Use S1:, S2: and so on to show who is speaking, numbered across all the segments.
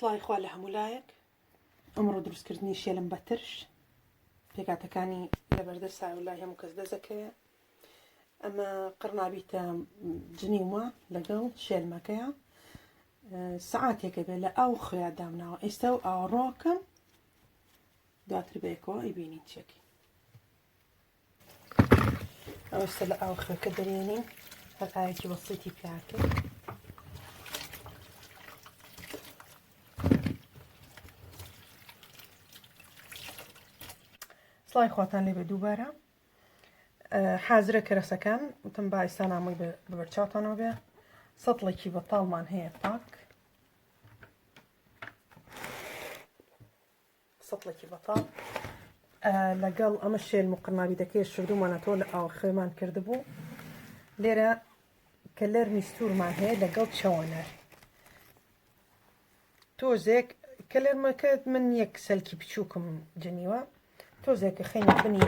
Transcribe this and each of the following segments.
S1: سڵاوی خوا لە هەموو لایەک. ئەمڕۆ دروستکردنی شێلم بە ترش پێکاتەکانی لەبەردەستا و لای هەموو کەس دەزەکەوێ ئەمە قڕنابیتە جنیومە لەگەڵ شێلمەکەیە سەعاتێکە بێ لە ئاو خوێیا دامناوە ئێستا و ئاوەڕۆکەم دواتر بەیەکەوە ئەیبینین چێکی ئەوسە لە ئاو خوێکە دەرێنین هەر ئاوێکی بەسیتی پیاکەین سڵای خواتان لێبێ دووبارە حازرە کەرەسەکان وتم با ئێستا نامۆی بەبەرچاوتانەوە بێ سەتڵێکی بەتاڵمان هەیە پاک سەتڵێکی بەتاڵ لەگەڵ ئەمە شێل مقرنابی دەکەی شردومانەتەوە لە ئاوە خوێمان کردبوو لێرە کە لەرمی سوورمان هەیە لەگەڵ چەوەنەر تۆزێک کەلەرمەکە من یەک سەلکی بچووکم جنیوە تۆزێکە خەینە بنی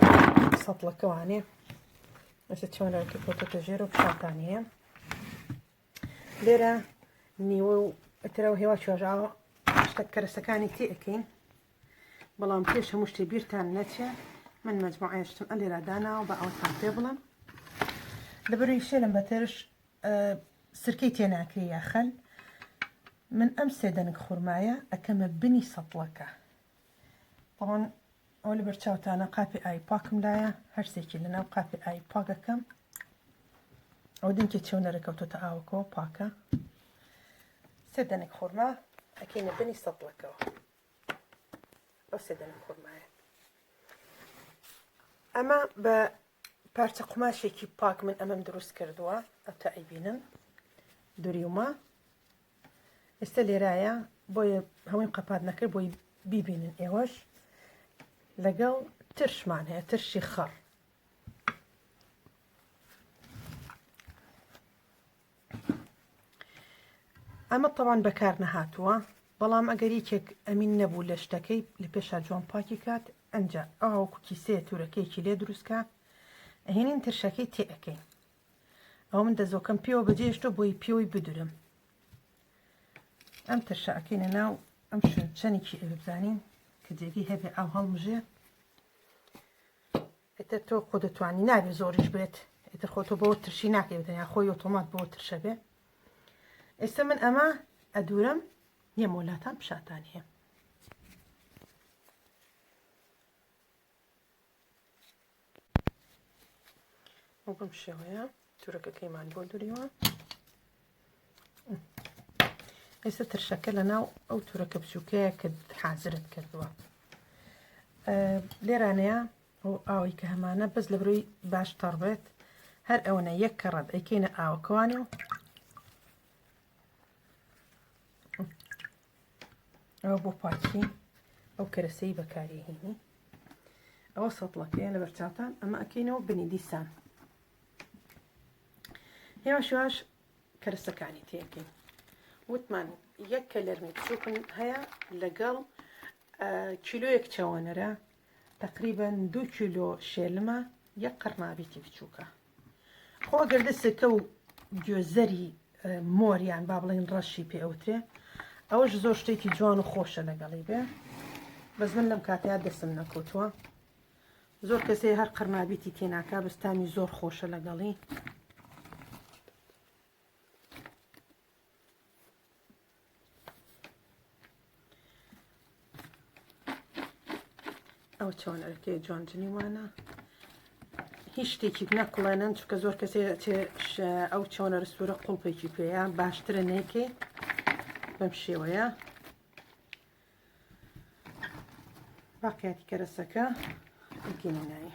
S1: سەتڵەکەوانێ ئەسە چۆنەکە کەوتەتە ژێر و پیشانتان هەیە لێرە نیوە و ئەترەوە هێوا چۆژاوە شتە کەرەسەکانی تێ ئەکەین بەڵام پێش هەموو شتێ بیرتان نەچێ من مەجموعەیە شتم ئەلێرا داناوە بە ئەوەتان پێ بڵێم لەبەروی شێلم بەترش سرکەی تێ ناکرێ یا خەل من ئەم سێ دەنک خورمایە ئەکەمە بنی سەتڵەکە تەوان ئەو لە بەرچاوتانە قاپی ئاوی پاکم لایە هەرسێکی لەناو قاپی ئاوی پاکەکەم ئەو دەنکێ چەونەرە کەوتۆتە ئاوەکەەوە پاکە سێ دەنک خورما ئەکەینە بنی سەتڵەکەوە ئەو سێ دەنک خورمایە ئەمە بە پارچە قوماشێکی پاک من ئەمەم دروست کردووە ئەتا ئەیبینن دوریومە ئێستا لێرایە بۆیە هەموویم قەپات نەکرد بۆی بیبینن ئێوەش لەگەڵ ترشمان هەیە ترشی خڕ ئەمە تەوان بەکار نەهاتووە بەڵام ئەگەر یەکێک ئەمین نەبوو لە شتەکەی لە پێشا جوان پاکی کات ئەنجا ئەوە وەکو کیسەیە تورەکەیەکی لێ دروستکە ئەهێنین ترشەکەی تێ ئەکەین ئەوە من دەزۆکەم پێوە بەجێشتۆ بۆی پێوەی بدورم ئەم ترشە ئەکەینە ناو ئەم شوێن چەنێکی ئەوێ بزانین کە جێگەی هەبێ ئاو هەڵمژێ ئیتر تۆ خۆ دەتوانی نابێ زۆریش بێت ئیتر خۆ تۆ بەوە ترشی ناکەی تەنیا خۆی ئۆتۆمات بۆ ترشە بێ ئێستا من ئەمە ئەدورم یەمەوە لاتان پیشاتان هەیە و بەم شێوەیە تورەکەکەیمان بۆ دوریوە ئێستا ترشەکە لە ناو ئەو تورەکە بچووکەیە کە حازرت کردووە لێرانەیە ئەو ئاوی کە هەمانە بەس لە برۆی باش تەڕ بێت هەر ئەوەنە یەک کەڕەت ئەیکەینە ئاوەکەوانی و ئەوە بۆ پاکی ئەو کەرەسەی بەکاری هینی ئەوە سەتڵەکەیە لە بەرچاوتان ئەمە ئەکەینەوە بنی دیسان هێواش هێواش کەرەسەکانی تێکەین وتمان یەک کەلەرمی بچووکم هەیە لەگەڵ کیلۆیەک چەوەنەرە تقریبا دوو کیلۆ شێلمە یەک قڕنابیتی بچووکە خۆ ئەگەر دەسێکە و گوێزەری مۆریان با بڵێن ڕەشی پێ ئەوترێ ئەوەش زۆر شتێکی جوان و خۆشە لەگەڵی بێ بەس من لەم کاتەیە دەستم نەکەوتووە زۆر کەسێ هەر قڕنابیتی تێناکا بەس تامی زۆر خۆشە لەگەڵی. ئەو چۆن ئەرکێ جوان جنیوانە هیچ شتێکی نەکوڵێنن چونکە زۆر کەسێ ئەو چۆنە رسوورە قوڵپێکی پێیە باشترە نەیکەی بەم شێوەیە باقیاتی کەرەسەکە ئەکەینە ناوی.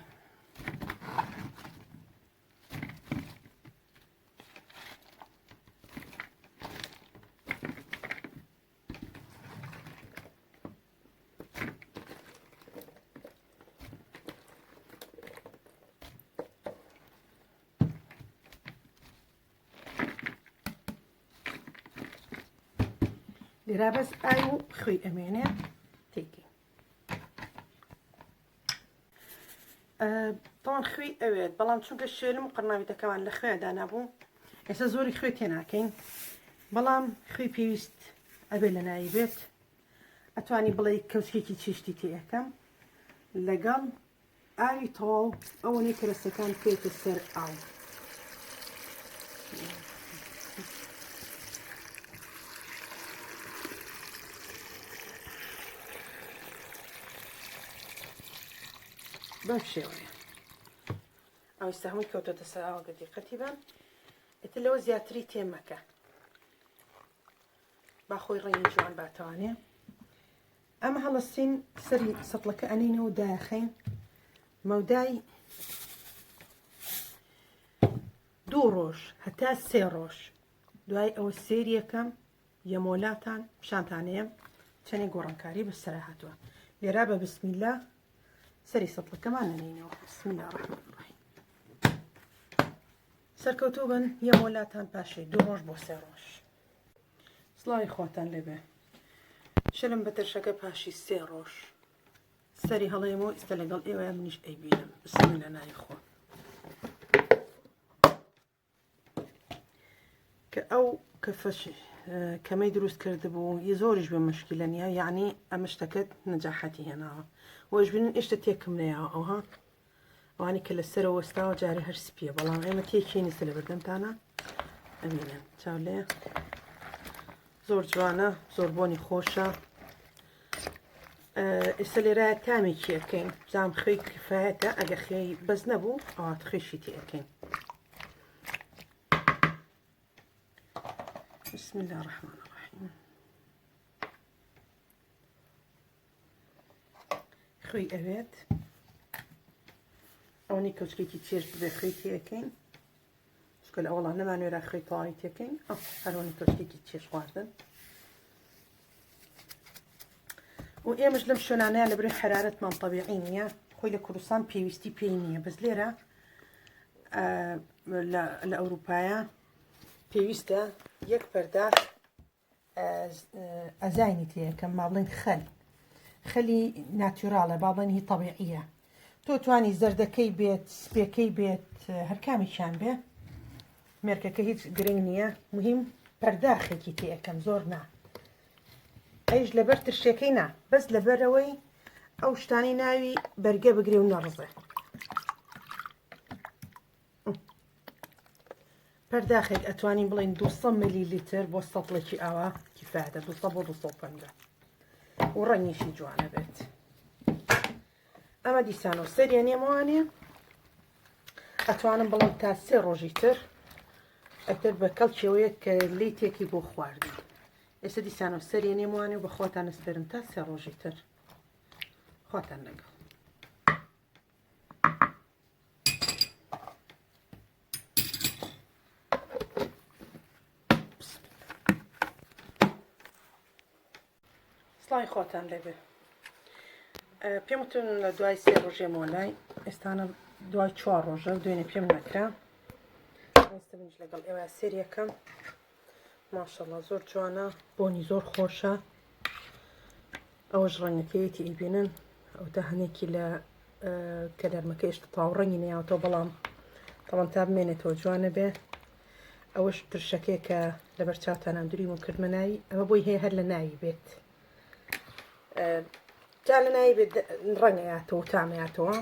S1: لێرا بەس ئاو و خوێی ئەمێنێ تێکی تاوان خوێی ئەوێت بەڵام چونکە شێلم و قڕناویتەکەمان لە خوێ دانابوو ئێستا زۆری خوێ تێناکەین بەڵام خوێی پێویست ئەبێ لە ناوی بێت. ئەتوانی بڵێ کەوچکێکی چێشتی تێ ئەکەم لەگەڵ ئاوی تەواو ئەوەنەی کەرەسەکان بکەوێتە سەر ئاو. بەم شێوەیە ئەویستە هەمووی کەوتۆتە سەر ئاوەکە دیقەتی بەن ئیتر لەوە زیاتری تێمەکە با خۆی ڕەنگی جوان باتەوانێ ئەمە هەڵەسین سەری سەتڵەکە ئەنینەوە داخەین مەودای دوو ڕۆژ هەتا سێ ڕۆژ دوای ئەوە سێریەکەم یەمۆلاتان پیشانتانەیەم چەندێک گۆڕانکاری بەسەرا هاتووە لێرا بە بسمیلا سەری سەتڵەکەمان نەنینەوە بسم الله الرحمن الرحیم سەرکەوتوو بن یەمۆلاتان پاشێ دوو ڕۆژ بۆ سێ ڕۆژ سڵاوی خواتان لێبێ شلم بە ترشەکە پاشی سێ ڕۆژ سەری هەڵێم و ئیستا لەگەڵ ئێوە منیش ئەیبینم بسم لە ناوی خوا کە ئەو کەفەش کەمەی دروست کردبوو یە زۆریش بە مشکلە نییە یعنی ئەمە شتەکەت نەجاحەتی هێناوە وەش بینن ئێشتە تێکم نەیاوە ئەوها ئەوانی کە لەسەرەوە وەستاوە جارێ هەر سپیە بەڵام ئێمە تێکی نیستە لە بەردەمتانە ئەبینن چاو لێ زۆر جوانە زۆر بۆنی خۆشە ئێستا لێرە تامێکی ئەەکەین بزانام خوێی کفایەتە ئەگە خوێی بەس نەبوو ئەوات خوێشی تێ ئەەکەین بسم الله الرحمن الرحیم خوێی ئەوێت ئەوەی کەوچکێکی چێش ببێ خوێی تێەکەین چکە لە ئەوڵا نەمانوێرا خوێی تەواوی تێکەین ئەو هەرۆنی کەوچکێکی چێش خواردن و ئێمەش لەم شوێنانەیە لە برێ حرارەتمان طبیعی نییە خۆی لە کوردستان پێویستی پێی نییە بەس لێرە لە ئەوروپایە پێویستە یەک پەرداخ ئەزاینی تێیەکەم با بڵێن خەل خەلی ناتورالە با بڵێن هی تەبیعیە تۆ توانی زەردەکەی بێت سپێکەی بێت هەرکامێکیان بێ مێرکەکە هیچ گرنگ نییە مهم پەرداخێکی تێەکەم زۆر نا ئەیش لەبەر ترشەکەی نا بەس لەبەرەوەی ئەو شتانی ناوی بەرگە بگرێ و نەڕزێ پەرداخێک ئەتوانین بڵێین 200 ملی لیتر بۆ سەتڵێکی ئاوا کیفایەتە 200 بۆ 250 و ڕەنگیشی جوانە بێت ئەمە دیسانەوە سەریە نێمەوانێ ئەتوانم بڵم تا سێ ڕۆژی تر ئەتر بە کەڵکیەوەیە کە لی تێکی بۆ خواردن ئێستا دیسانەوە سەریە نێموانێ و بەخواتان ئەسپێرم تا سێ ڕۆژی تر خواتان لەگەڵ. سڵاوی خۆتان لێبێ پێم وتن لە دوای سێ ڕۆژێمەوە لای ئێستانە دوای چوار ڕۆژە دوێنێ پێم نەکرا ئێستا منیش لەگەڵ ئێوە سێریەکەم ماشەڵا زۆر جوانە بۆنی زۆر خۆشە ئەوەش ڕەنگەکەیەتی ئەیبینن ئەو تا هەنێکی لە کەلەرمەکە ئێشتا تاو ڕەنگی نەیاوەتەوە بەڵام تەڵەن تا بمێنێتەوە جوانە بێ ئەوەش ترشەکەیە کە لەبەر چاوتانان دوریمم کردمە ناوی ئەمە بۆی هەیە هەر لە ناوی بێت جا لە ناوی بێت ڕەنگەیاتەوە تامەیاتەوە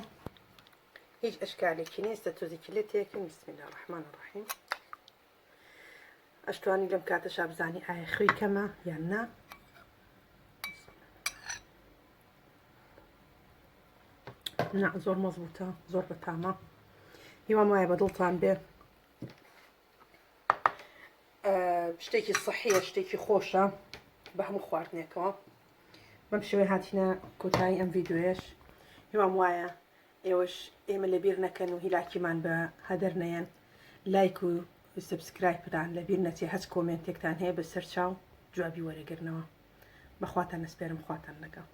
S1: هیچ ئەشکالێکی نییە تۆزێکی لێ تێکن بسم الله الرحمن الرحیم ئەشتوانی لەم کاتەشا بزانی ئایا خوێی کەمە یان نا نا زۆر مەزبوتە زۆر بەتامە هیوام وایە بەدڵتان بێ شتێکی سەحیە شتێکی خۆشە بە هەموو خواردنێکەوە بەم شێوەی هاتینە کۆتایی ئەم ڤیددیوەش هیوام وایە ئێوەش ئێمە لەبیر نەکەن و هیلاکیمان بە هەدەر نەیەن لایک و subscribe تان لەبیر نەچێ هەچ comment ێکتان هەیە بە سەر چاو جوابی وەرەگرنەوە بەخواتان ئەسپێرم خواتان لەگەڵ.